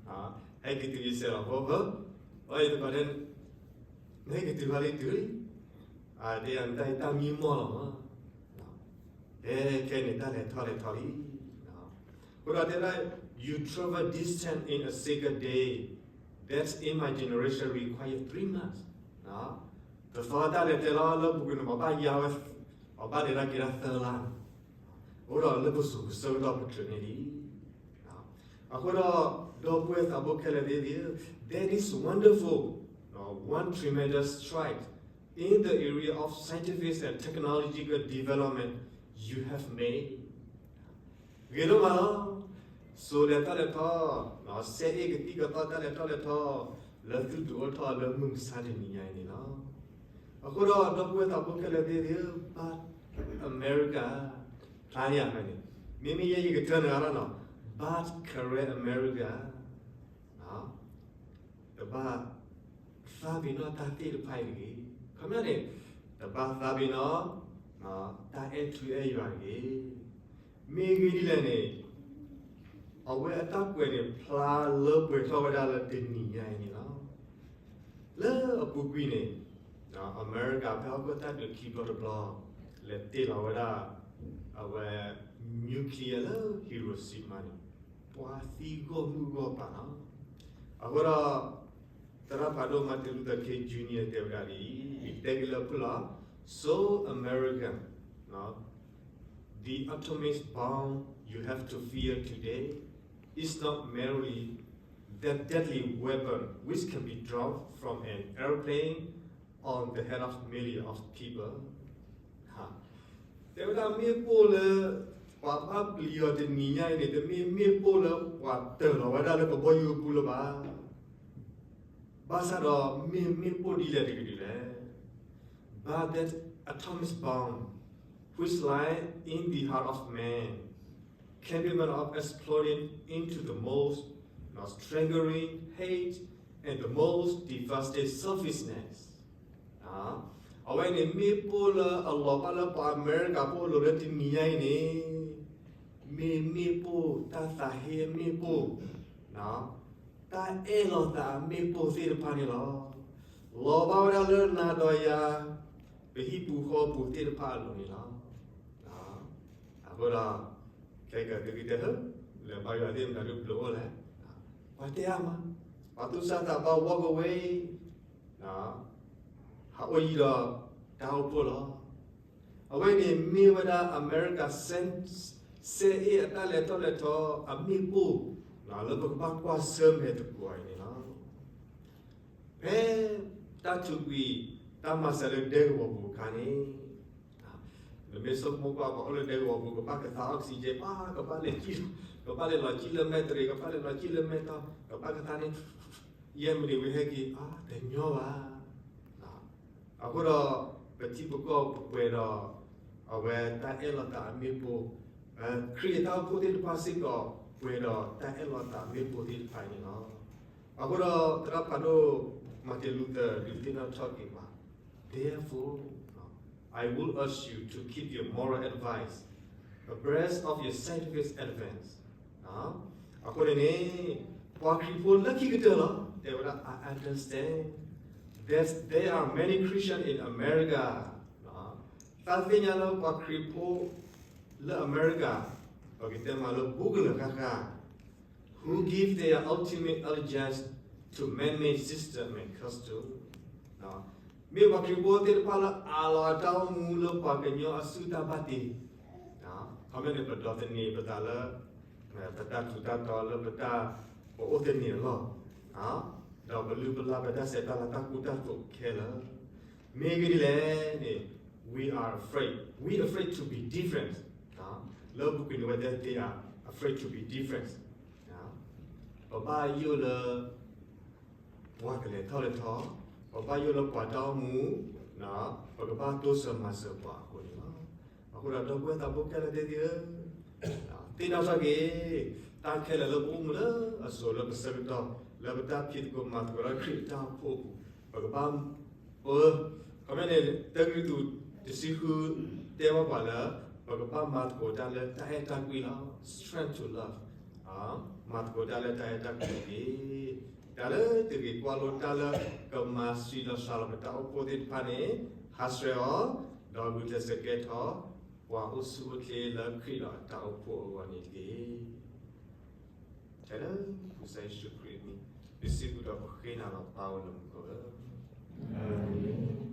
ဟဲက့ၤတုၤယစဲးလီၤဖိဖိ, အံၤတကီးန့ၣ်, နဟဲက့ၤတုၤဖဲလံတုၤလံ, တဲယၤတၢ်အံၤတၢ်မံမီၢ်လီၤမး. ဟဲခဲန့ၣ် တၢ်လဲၤထီၣ်လဲၤထီလံ. အဃိဒီးတဲဒၣ်, you travel distance in a single day that in my generation require three months. တသီတၢ်လဲၤတဲလီၤလၢပူၤကွံာ်န့ၣ် ပှၤဘၣ်ယါဝဲ, ပှၤဘၣ်လဲၤတၢ်က့ၤတၢ်သၢလါန့ၣ်, အဃိဒီးလၢပစိၤပဆၢကတီၢ်ပတြၢၤန့ၢ်လံ. အဃိဒီး ဒီပုၢ်ဝဲၢ်သးဘိခဲလၢာ်သ့ၣ်ဧၢ, that is wonderful, one tremendous strike, in the area of scientific and technological development you have made. ဂ့ၤဒိၣ်မးလီၤ. စိၤလဲၤထီၣ်လဲၤထီ, စဲအ့ၣ်ကသံၣ်ကသီတၢ်လဲၤထီၣ်လဲၤထီ, လၢသုဒုးအိၣ်ထီၣ်လၢမုၢ်မဆါတနံၤညါအံၤန့ၣ်လီၤ. အဃိဒီး ဒီပုၢ်ဝဲၢ်သးဘိခဲလၢာ်သ့ၣ်ဧၢ, but America, ဖျါန့ၢ်ယၤဖဲန့ၣ်, မ့မ့ၢ်ယဲယကတၢၢ်နၤလီၤနီၤ, but Karen America တဘၣ်သးပ့ၤနီၣ်တၢ်သ့ၣ်တဖၣ်အံၤတဂ့ၤ. ခီပညီန့ၣ်, တဘၣ်သးပ့ၤနီၣ် တၢ်အဲၣ်ထူအဲၣ်ယွၤတဂ့ၤ. မ့ၢ်ဂ့ၢ်ဒ်လဲၣ်န့ၣ်, အဝဲအတၢ်ကွဲးန့ၣ် ဖျါလၢပှဲၤထီၣ်ဝဲဒၣ်လၢတနံၤညါအံၤန့ၣ်လီၤ. လၢအပူၤကွံာ်န့ၣ်, အမဲရကၤဖဲဟီၣ်ခိၣ်တၢ်ဒုးခံဘျီတဘျီ, လဲၤတ့ၢ်လီၤဝဲဒၣ် အဝဲ nuclear လၢ Hiroshima န့ၣ်, ပှၤသံဂီၢ်မုၢ်ဂီၢ်ပၤလီၤ. အဃိဒီး သရၣ်ဖးဒိၣ် Martin Luther King Junior တဲဝဲဒၣ်ဒ်အံၤ, တဲက့ၤလၢဖုၣ်လီၤ, So American, the atomic bomb you have to fear today is not merely that deadly weapon which can be dropped from an airplane on the head of millions of people. တဲဝဲဒၣ်မ့ၣ်ပိၢ်လၢ ပှၤဘၣ်ပျံၤအီၤတနံၤညါအံၤန့ၣ် တမ့ၢ်မ့ၣ်ပိၢ်လၢပှၤတၢၢ်လီၤဝဲဒၣ်လၢကဘီယူၤအပူၤလၢၤဘၣ်. ဘၣ်ဆၣ်ဒီးမ့ၢ်မ့ၣ်ပိၢ်ဒ်လဲၣ်တကလုာ်လဲၣ်. But that atomic bomb, which lies in the heart of man, capable of exploding into the most, you know, staggering height and the most devastating selfishness. အဝဲန့ၣ်မ့ၣ်ပိၢ်လၢအလီၤဘၣ်လၢပှၤအမဲရကၤဖိအလိၤလၢတနံၤညါအံၤန့ၣ်, မ့ၢ်မ့ၣ်ပိၢ်တၢ်သးဟ့အမ့ၣ်ပိၢ်, တၢ်အဲၣ်လီၤသးအမ့ၣ်ပိၢ်သ့ၣ်တဖၣ်န့ၣ်လီၤ. လီၤဘၣ်ဝဲဒၣ်လၢနၤဒီးယၤ ပဟံၣ်ပူၤဃီပူၤသ့ၣ်တဖၣ်အလိၤန့ၣ်လီၤ. အဃိဒီး ခဲကၢၤသုကတဲဟၢ လဲၤဘါယွၤသ့ၣ်မတၤဒုးဘျုးအိၣ်လဲၣ်. ပှၤတဲအါမး, ပှၤသူၣ်စၢ်သးဘီ walk away, ဟးအိၣ်ယံၤဒီးတၢ်အိၣ်ဖှိၣ်လီၤ. အဝဲန့ၣ်မ့ၢ်ဝဲဒၣ် America စဲအ့ၣ်အတၢ်လဲၤထီၣ်လဲၤထီအမ့ၣ်ပိၢ် လၢပကဘၣ်ကွၢ်ဆၢၣ်မဲာ်သကိးအံၤန့ၣ်လီၤ. ဖဲတၢ်ထုးကွံာ် တၢ်မၤစၢၤလၢဒဲကဝီၤပူၤအခါန့ၣ်, နမ့ၢ်ဆိကမိၣ်ကွၢ် ပှၤအိၣ်လၢဒဲကဝီၤပူၤ ကဘၣ်ကသါ oxygen ပှၤ ကဘၣ်လဲၤ, ကဘၣ်လဲၤလီၤကံၣ်လၢမဲာ်တရံး, ကဘၣ်လဲၤလီၤကံၣ်လၢမဲာ်တီ, ကဘၣ်ကသါန့ၣ် ယဲၢ်မံးနံးဝံၤဟဲက့ၤ အါ တညီဘၣ်. အဃိဒီး ပထံပကီၢ်ပပှဲၤဒီး အဝဲတၢ်အဲၣ်လီၤသးအမ့ၣ်ပိၢ်, ခရံာ်အတၢ်အိၣ်ဖှိၣ်သ့ၣ်တဖၣ်စ့ၢ်ကီး ပှဲၤဒီးတၢ်အဲၣ်လီၤသးအမ့ၣ်ပိၢ်သ့ၣ်တဖၣ်အံၤန့ၣ်လီၤ. အဃိဒီးသရၣ်ဖးဒိၣ် Martin Luther ဒုးသ့ၣ်နီၣ်ထီၣ်က့ၤပှၤ, Therefore, I would urge you to keep your moral advice abreast of your scientific advance. အဃိန့ၣ်န့ၣ် ပှၤခရံာ်ဖိလၢခံကတၢၢ်လီၤ တဲဝဲဒၣ် I understand that there are many Christians in America. သးသ့ၣ်ညါလၢပှၤခရံာ်ဖိ လၢအမဲရကၤ ပကတဲမးလၢဘူးကလၢာ်ဃၣ်ဃၣ် who give their ultimate allegiance to man-made system and custom. မ့ၢ်ပှၤခရံာ်ဖိသ့ၣ်တဖၣ်လၢအးလီၤအတၢ်အိၣ်မူလၢပှၤကညီအစုတၢ်ဘၣ်တ့, ခီမ့ၢ်န့ၣ် ပဒိးသန့ၤပသးလၢ ပတၢ်ထူးတၢ်တီၤလၢပတၢ် ပအိၣ်သန့ၤအလီၢ်, ဒီးပလုၢ်ပလၢ်ပတၢ်ဆဲးတၢ်လၤတၢ်ကူတၢ်သိးခဲလၢာ်. မ့ၢ်ဂ့ၢ်ဒ်လဲၣ်န့ၣ် we are afraid, we afraid to be different. လၢပူၤကွံာ်န့ၣ်ဝဲသ့ၣ် they are afraid to be different. ပဘၣ်ယိၣ်လၢ ပှၤကလဲၤထီၣ်လဲၤထီ, ပဘၣ်ယိၣ်လၢပှၤတၢ်အိၣ်မူ, ပကဘၣ်တိစၢၤမၤစၢၤပှၤအဃိန့ၣ်လီၤ. အဃိဒီးဒီပုၢ်ဝဲၢ်သးဘိခဲလၢာ်သ့ၣ်ဧၢ, သ့ၣ်နီၣ်ထီၣ်က့ၤ တၢ်ခဲလၢာ်လၢပအိၣ်မူလၢအစိၤလၢပဆၢကတီၢ် လၢပတၢ်ဖံးသကိးမၤသကိးလၢခရံာ်အတၢ်အိၣ်ဖှိၣ်အပူၤ, ပကဘၣ် ပ ခီမ့ၢ်န့ၣ် တၢကရံၣ်သူး တဆံဃု တဲဘၣ်ပှၤလၢ ပကဘၣ်မၤသကိးတၢ်လၢတၢ်အဲၣ်တၢ်ကွံလီၤ. Strength to love. မၤသကိးတၢ်လၢတၢ်အဲၣ်တၢ်ကွံတက့ၢ်. တၢ်လၢတဂ့ၤကွၢ်လိတၢ်လၢကမၤဆှံလီၤစှၤလီၤပတၢ်အိၣ်ဖှိၣ်သ့ၣ်တဖၣ်န့ၣ် ဟးဆှဲးအီၤ, ဒီးဂုာ်ကျဲးစၢးကဲထီၣ် ပှၤအိၣ်ဆူၣ်အိၣ်ချ့လၢခရံာ်ဒီးအတၢ်အိၣ်ဖှိၣ်အဂီၢ်န့ၣ်တက့ၢ်. ထဲလၢကစၢ်ယ့ၣ်ၡူးခရံာ်အမံၤ ပစံးဘျုးဒီးပဃ့နၤလီၤ ပၢ်ဧၢ လၢမူခိၣ်ဧၢ. အၤမ့ၣ်.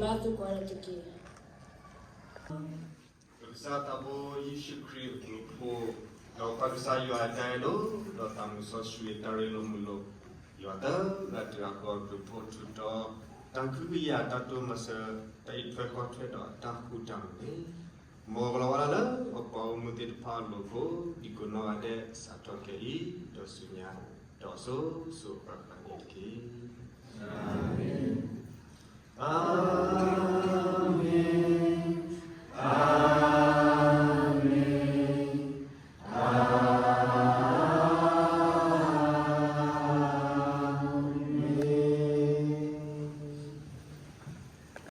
ဘၣ်သကိးတက့ၢ်. ပကစၢ်သးဘိယ့ၣ်ၡူးခရံာ်အဘျုးအဖှိၣ်, ဒီးပၢ်ကစၢ်ယွၤအတၢ်အဲၣ်လိာ်, ဒီးသးမုၢ်စီဆှံအတၢ်ရ့လိာ်မုာ်လိာ်, ယွၤသၢဂၤတဂၤဃီအဘျုးအဖှိၣ်ထူးတီၤ, တၢ်ကဟုကယာ်တၢ်တိၢ်မၤစၢၤ, တၢ်အံးထွဲကွၢ်ထွဲဒီးတၢ်ဃူတၢ်ဖိးန့ၣ်, မ်ကလီၤဝါလၢအပှၤဂီၢ်မုၢ်သ့ၣ်တဖၣ်အလိၤအဃိ, ဒ်ကိးနီၢ်ဂၤဒဲးစးထီၣ်ခဲအံၤ, ဒီးဆူညါ, ဒီးစိၤစိၤဃၣ်ဃၣ်န့ၣ်တက့ၢ်.